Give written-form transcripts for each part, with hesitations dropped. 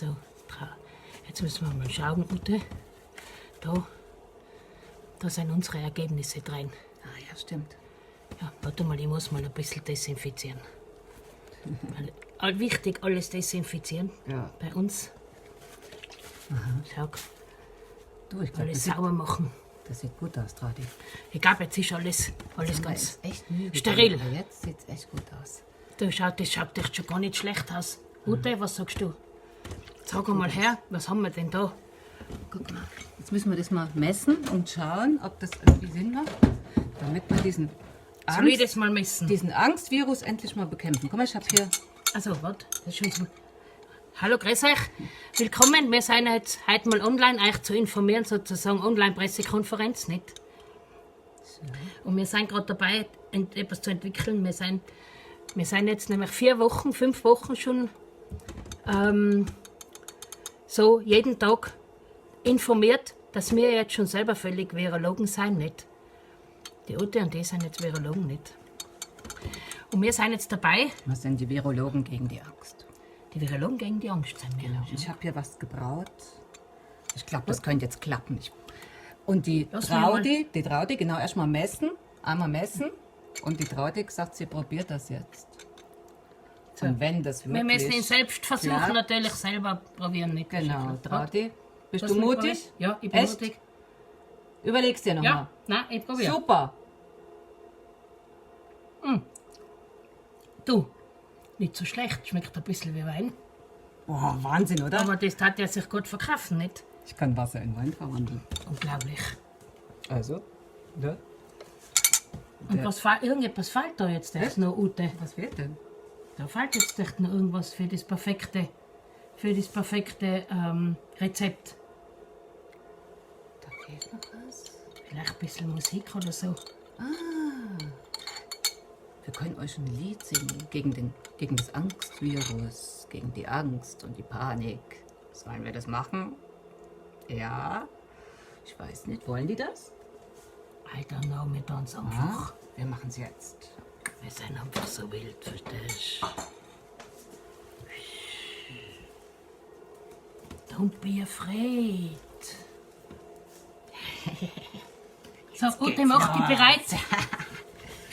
So, jetzt müssen wir mal schauen, Ute. Da, da sind unsere Ergebnisse drin. Ah ja, stimmt. Ja, warte mal, ich muss mal ein bisschen desinfizieren. Wichtig, alles desinfizieren. Ja. Bei uns. Schau, Du, ich glaube, alles das, sieht- sauber machen. das sieht gut aus, Traudi. Ich glaube, jetzt ist alles, alles Haben wir ganz uns echt Mühe gegeben, steril. Aber jetzt sieht es echt gut aus. Du, schau, das schaut echt schon gar nicht schlecht aus. Ute, was sagst du? Sag mal her, was haben wir denn da? Guck mal. Jetzt müssen wir das mal messen und schauen, ob das irgendwie Sinn macht, damit wir diesen, Soll ich Angst, das mal messen? diesen Angstvirus endlich mal bekämpfen. Guck mal, ich habe hier. Also, warte, das ist schon so. Hallo, grüß euch. Willkommen. Wir sind jetzt heute mal online, euch zu informieren, sozusagen Online-Pressekonferenz, nicht? Und wir sind gerade dabei, etwas zu entwickeln. Wir sind jetzt nämlich 4 Wochen, 5 Wochen schon so jeden Tag informiert, dass wir jetzt schon selber völlig Virologen sind, nicht? Die Ute und die sind jetzt Virologen, nicht? Und wir sind jetzt dabei, Was sind die Virologen gegen die Angst? Die Virologen gegen die Angst sind wir. Genau. Ich habe hier was gebraut. Ich glaube, das könnte jetzt klappen. Und die Lass mich Traudi, die Traudi, genau, erstmal messen. Einmal messen. Und die Traudi sagt, sie probiert das jetzt. Und wenn das Wir wirklich müssen den Selbstversuch klappt- natürlich selber probieren, nicht? Genau, Traudi. Bist Lass du mich mutig? probieren. Ja, ich bin Echt? mutig. Überlegst dir nochmal. Ja, nein, ich probiere. Super. Du, nicht so schlecht, schmeckt ein bisschen wie Wein. Boah, Wahnsinn, oder? Aber das hat ja sich gut verkaufen, nicht? Ich kann Wasser in Wein verwandeln. Unglaublich. Also, ne? Und was irgendetwas fehlt da jetzt echt noch, Ute? Was fehlt denn? Da fehlt jetzt echt noch irgendwas für das perfekte Rezept. Da fehlt noch was. Vielleicht ein bisschen Musik oder so. Wir können euch ein Lied singen gegen das Angstvirus, gegen die Angst und die Panik. Sollen wir das machen? Ja. Ich weiß nicht. Wollen die das? I don't know, wir tun's einfach. Wir machen es jetzt. Wir sind einfach so wild, verstehst du? Don't be afraid. So, Ute, mach dich bereit.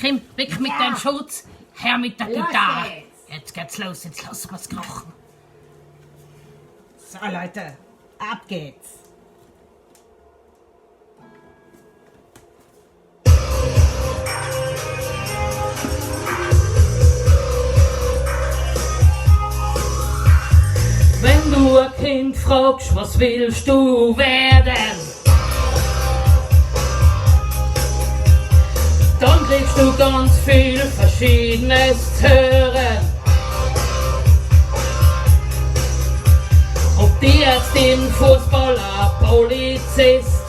Komm, weg mit deinem Schurz, her mit der Gitarre. Jetzt geht's los, jetzt lassen wir's krachen. So, Leute, ab geht's. Wenn du ein Kind fragst, was willst du werden? Dann kriegst du ganz viel Verschiedenes zu hören. Ob die Ärztin, Fußballer, Polizist,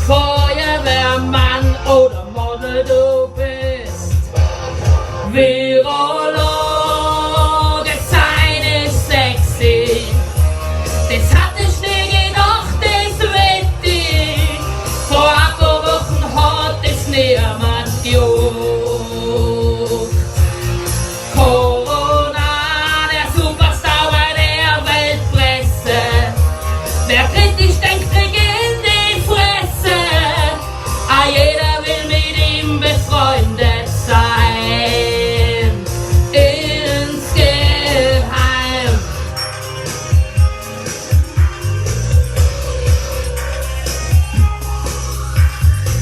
Feuerwehrmann oder Model du bist. Virologe sein ist sexy. Das hat ich nie gedacht, das wett ich. Vor ein paar Wochen hat es niemand gejuckt. Corona, der Superstar bei der Weltpresse. Wer kritisch denkt, kriegt in die Fresse. Ah, jeder will mit ihm befreundet sein. Insgeheim.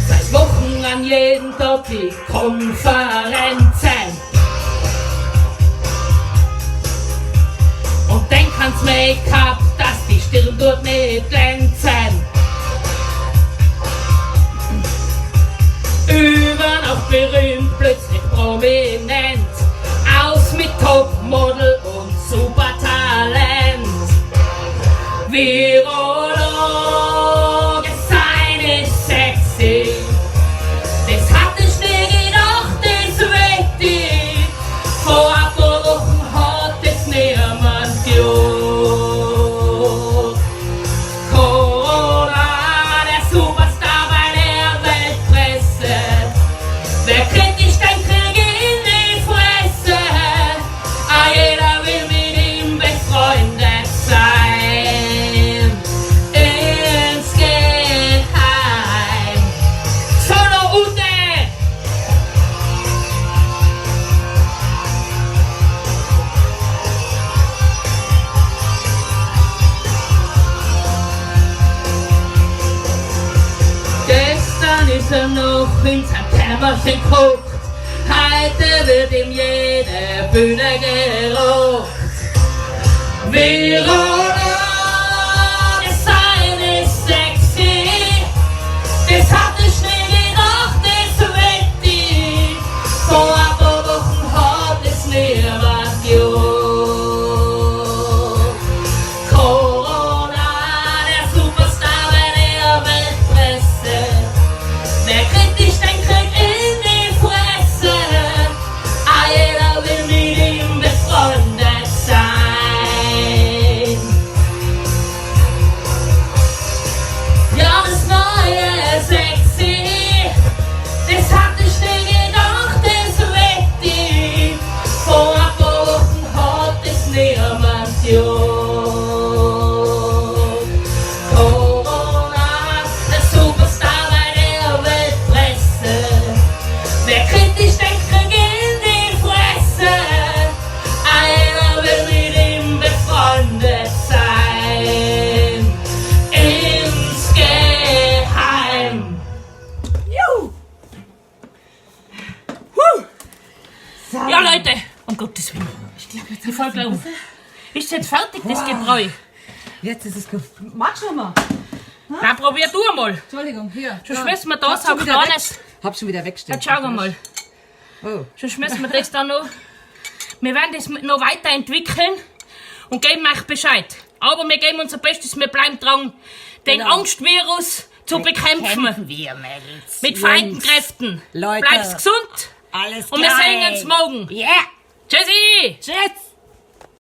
Seit Wochen an jeden Tag die Konferenzen. Und denk ans Make-up, dass die Stirn dort nicht glänzen. Über Nacht berühmt, plötzlich prominent. Aus mit Topmodel und Supertalent. Virologe sein ist sexy. Das hat ich nie gedacht, das wett ich. Vor ein paar Wochen hat es niemand gejuckt. Corona, der Superstar bei der Weltpresse. Wer kritisch denkt, kriegt in die Fresse. Ah, jeder will mit ihm befreundet sein. noch in sein Kämmerchen guckt. Heute wird ihm jede Bühne gerockt. Verona, das Sein ist sexy, das hat ich nie gedacht, das wett ich. Vor ein paar Wochen hat es niemand gejuckt. Corona, der Superstar bei der Weltpresse. Wer kritisch denkt, kriegt in die Fresse. Ah, jeder will mit ihm befreundet sein. Ja, das neue Sexy, das hat ich nie gedacht, das wett ich. Vor ein paar Wochen hat es niemand gejuckt. Corona, der Superstar bei der Weltpresse. Wer kritisch denkt, kriegt in die Fresse. Einer will mit ihm befreundet sein. Insgeheim. Juhu! So. Ja, Leute, um Gottes Willen. Ich glaube, jetzt Ich fall gleich um. Ist jetzt fertig, das Gebräu? Jetzt ist es ge Magst du noch mal? Na, probier du einmal. Entschuldigung, hier. Sonst müssen wir da Hab so ein schon wieder kleines. weg- Hab schon wieder weggestellt. Jetzt schauen wir mal. Oh. Sonst müssen wir das dann noch. Wir werden das noch weiterentwickeln und geben euch Bescheid. Aber wir geben unser Bestes, wir bleiben dran, den Genau. Angstvirus zu bekämpfen. Wir, Mädels. Mit vereinten Jungs. Kräften. Leute. Bleibt's gesund Alles und wir klar. sehen uns morgen. Yeah. Tschüssi! Tschüss.